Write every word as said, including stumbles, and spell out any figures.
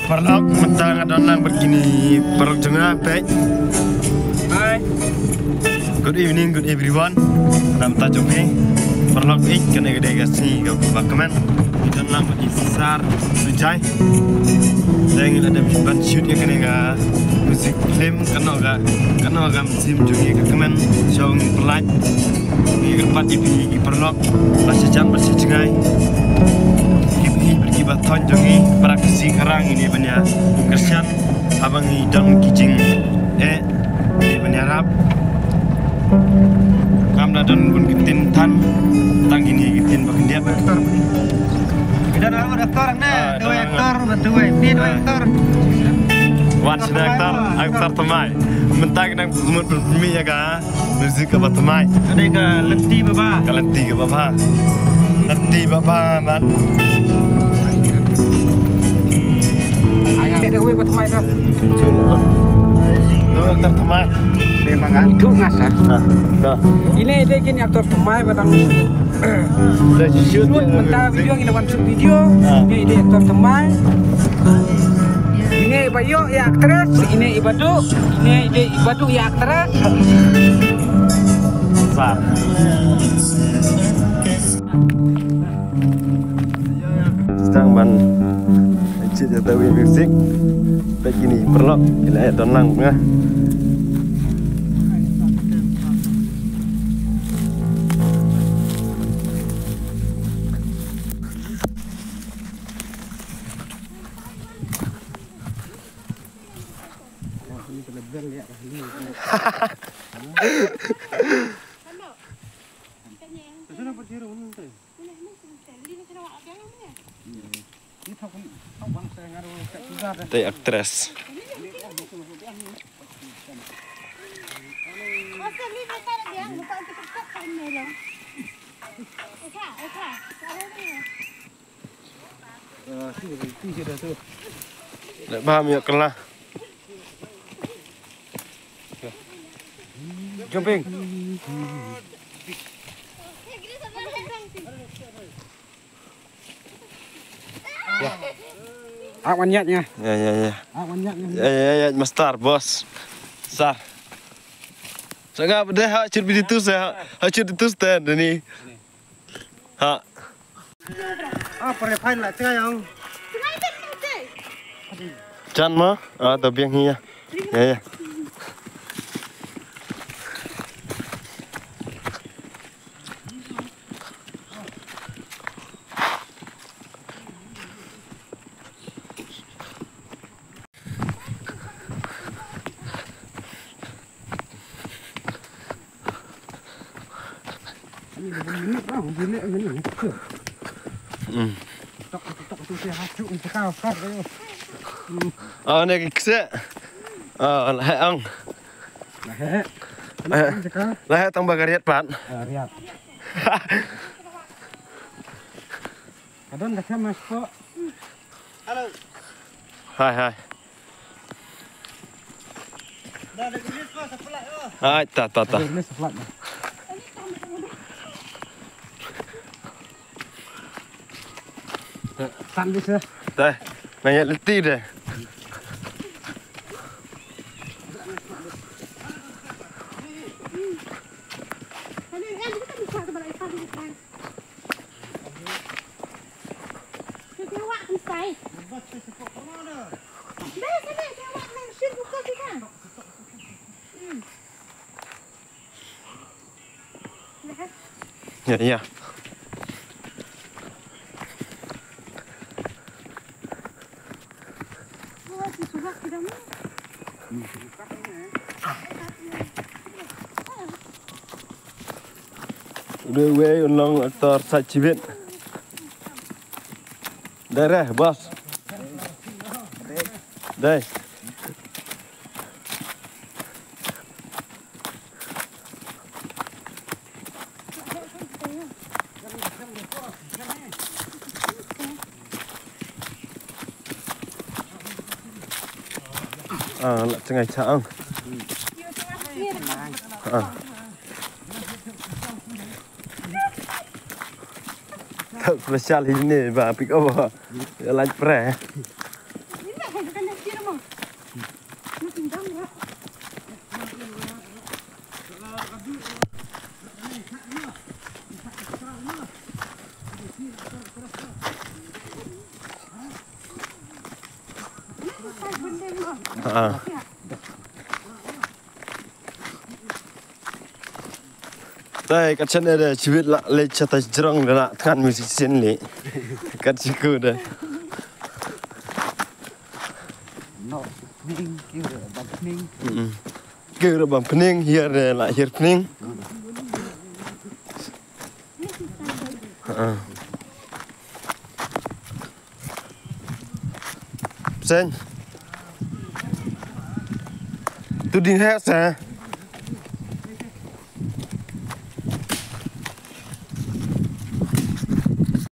Paralok, mynta nga don lang bad kine paralok jong nga, peit. Hi. Good evening, good everyone. Namar ta jong phi paralok, peit, kane ka dei ka sngi kaba kmen. Ngi don lang bad i Sar Sujai. Dei ngi la dep ban shoot ïa kane ka music film, kano ka, kano ka mynsiem jong ngi ka kmen. Sha ngi pynlait. Ngi kyrpad ïa phi ki paralok ba sha jan ba sha jngai. Ki baieit bad ki bathoiñ jong ngi, para Khasi Kharang, ngi dei ban ïa kyrshan haba ngi don ki jingeh, ngi dei ban ïarap. Ngam da don bun ki ktien than, tang kine ki ktien ba khyndiat. Kita dah ada aktor ne, ah, dua aktor, dua, ni dua aktor. Wan sini aktor, aktor thymmai. Mynta ki nang mut mih ïa ka music kaba thymmai. Kane ka lynti baba. Ka lynti kaba bha. Lynti baba, man. Ai, ada wei ba thymmai tu. Tu aktor thymmai. Memang ah, tu ngas ah. Nah, dah. Ine dei kine aktor thymmai ba dang shoot, mynta video ngi la wan shoot video. Ine dei aktor thymmai. Ine i ba ïoh ïa actress, ine i ba duh, ine i dei i ba duh ïa actress. Sa. Sdang ban check ïa uta u music. Peit kine paralok, ki la ïa don lang bad nga. Te actress. Leh bha, ym ïoh kylla. Jumping. Ak wan ïaid nga. Ïa, ïa, ïa. Ak wan ïaid nga. Ïa, ïa, ïa, master, boss. Sar. Sa nga bdeh ha chut biditus ha. Ha chut biditus te dani. Ha. Ah, pare fine la, tengah yang. Jan ma? Ah, to biang hi ïa. Ïa, ïa. Hmm. Ah, ne ki kse. Ah, la heh ang. La heh. La heh tang ba ka riat pat. Ah, riat. Ka don ka sem mas ko. Hello. Hai, hai. Hai, ta, ta, ta. Tan di sini. Dai, nang ïa lynti deh. Ïa, ïa. Uwei uwei u nongaktor sait shibit. Dei re, boss. Dei. Ah, la jngai cha ang. Ah. Special hi ne ba pick up ba. Ya, la pre. Ah. Te kat shane de shibit la leit sha ta jrong de la thngan mi shisien lei. Kat shi ku de. No, pning, kiew re, bam pning. Mm. Kiew re bam pning, hiar de la hiar pning. Ah. Sen. Tu ding he sa.